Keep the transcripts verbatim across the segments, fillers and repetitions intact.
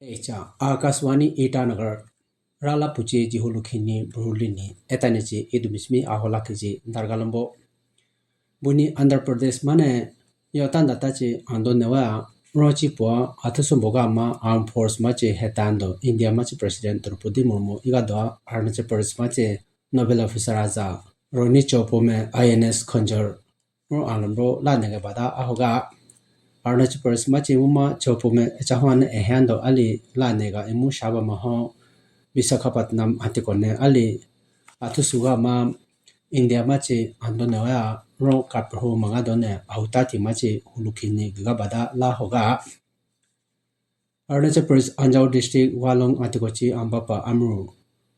Echa Akashvani Itanagar, rala puche jihulu khini brulini etanichi idumismi ahola kiji dargalambo. Buni Andhra Pradesh mane yotanda tachi ando newa rochi pua athusu boga ma armed force machi hetando India machi President Draupadi Murmu igado Arunachal Pradesh machi Nobel officer aza Roni Chopo me I N S Khanjar ro alambro la nege bada ahoga. Arunachal Pradesh machi muma Chopo me echahuan ehendo ali la nega imu shaba maho Visakhapatnam atikone ali athusuga ma India machi ando newa ro kaphu maga done ahuta ti machi hulukhini giga bada la hoga. Arunachal Pradesh Anjaw District Walong atikochi ambapa amru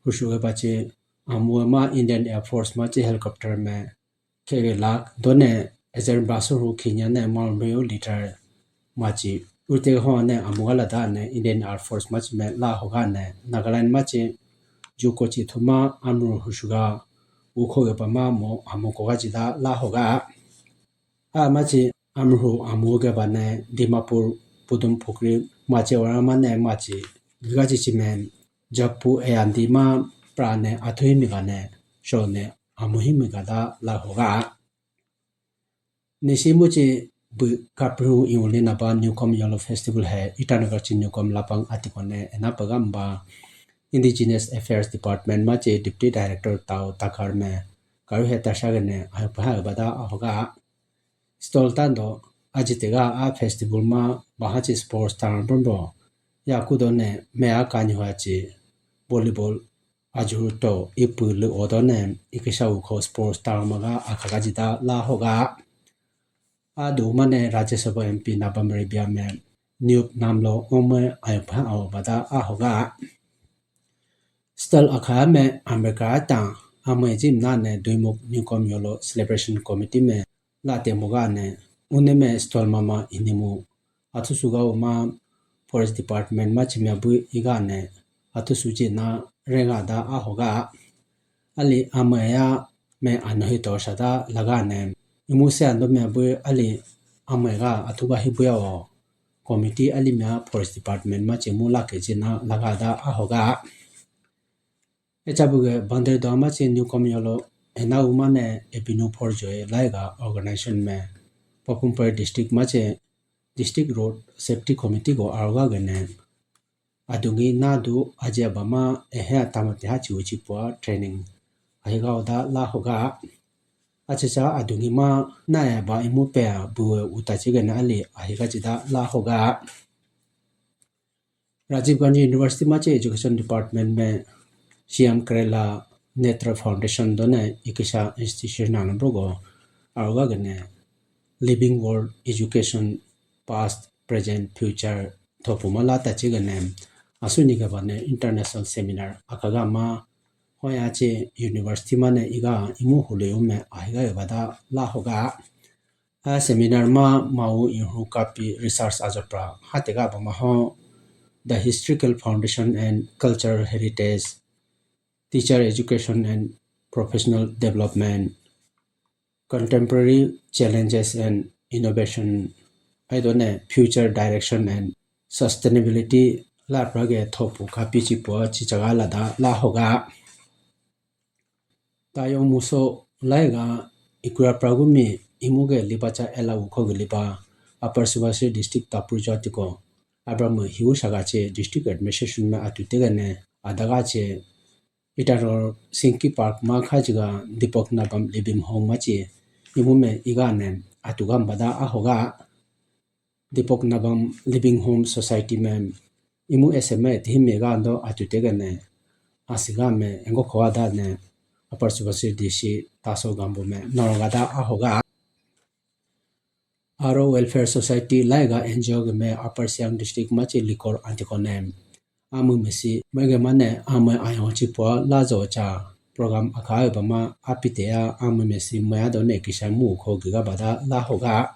husuga bachi amuwa ma Indian Air Force machi helicopter me khege lak done ejer basu hu khinya ne maumriu litre machi ute ho ne amugala da ne Indian Air Force machi me la hoga ne Nagaland machi juko chi thuma amru husuga ukho ge pama mo amu koga chi da la hoga. A machi amru amu ge ba ne Dimapur Pudum Phukri machi ora ma ne machi giga chi chi me japu e andi ma pra ne athui mi ga ne sho ne amuhimi gada la hoga. Nisi muchi bu kapru iwuli naba Newcomb Yolo Festival hai Itanagar chi Newcomb Lapang atikone ena pagamba Indigenous Affairs Department machi Deputy Director Tao Takar me karu hai tasha gane ayo paha bada ahoga. Stall tando ajitega a festival ma bahachi sports tarang bombo yaku done me a kanyu hachi volleyball ajuru to ipu lu odone ikisha ukho sports tarang maga akhaga jida la hoga. Adu mane Rajya Sabha M P Nabam Rebia me Newb namlo ome ayopha awo bada ahoga. Stall akha me America ta ame jim na ne Duimuk Newcomb Yolo Celebration Committee me la te moga ne une me stall mama inimu athusuga uma Forest Department ma chimya bu iga ne athusuji na renga da ahoga. Ali amaya me anohi to shada laga ne imu se ando me bu ali amega athuga hibuya o committee ali me Forest Department ma chimu la ke jina laga da ahoga. Echabuge Bandar Dam machi Newcomb Yolo ena umane Ebinu Porjoy laiga organization me Papum Pare district machi District Road Safety Committee go aroga gene adungi nadu aje abama ehe atamate hachi uchi pua training ahiga oda la hoga. Achacha adungi ma naya ba imu pe buwe utachi gene ali ahiga chida la hoga. Rajiv Gandhi University machi Education Department me C M Kerala Netra Foundation done ikisha institution anabrogo aroga gene Living World Education Past, Present, Future thopuma la tachi gene asuni gabane international seminar akagama hoya che university mane iga imu hulu ume ahiga yobada la hoga. A seminar ma mau ihu kapi research ajapra hatega bama ho the historical foundation and cultural heritage, teacher education and professional development, contemporary challenges and innovation, aidone future direction and sustainability la prage thopu kapi chi po chi chaga lada la hoga. Tayo muso laiga ikura pragumi imuge libacha ela ukhoge liba Upper Subansiri district Tapurjo atiko Abraham hiu shagache district administration me atutegane adaga che Itaror Sinki Park ma khajiga Deepak Nabam Living Home machi imume igane atugam bada ahoga. Deepak Nabam Living Home Society me imu S M A tihimi ga ando atute gane asiga me engo khowa da ne Upper Subansiri D C Taso Gambo me noroga da ahoga. Aro Welfare Society laiga N G O ge me Upper Siang District machi Likor antikone amu mesi mege mane amu ayo chipua lazo cha program akha bama apite ya amu mesi maya done kisa mu kho giga bada la hoga.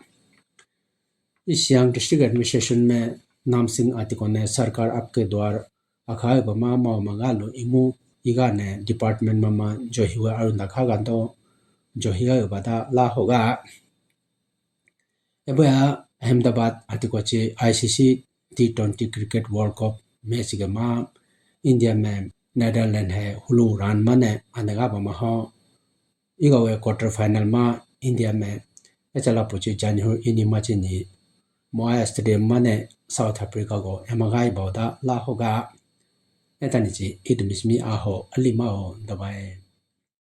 East Siang District Administration me Namsing atikone Sarkar Aapke Dwar akha bama mau magalu imu igane department mama johiwa arunda khaganto johiga bada la hoga. Eboya Ahmedabad atikochi I C C T twenty Cricket World Cup match ke ma India me Netherlands he hulu run mane anega ba ma ho. Iga we quarter final ma India me echala puchi jani ho ini ma chini Moai Stadium mane South Africa go emagai boda la hoga. Etani chi idumismi aho alima o dabai.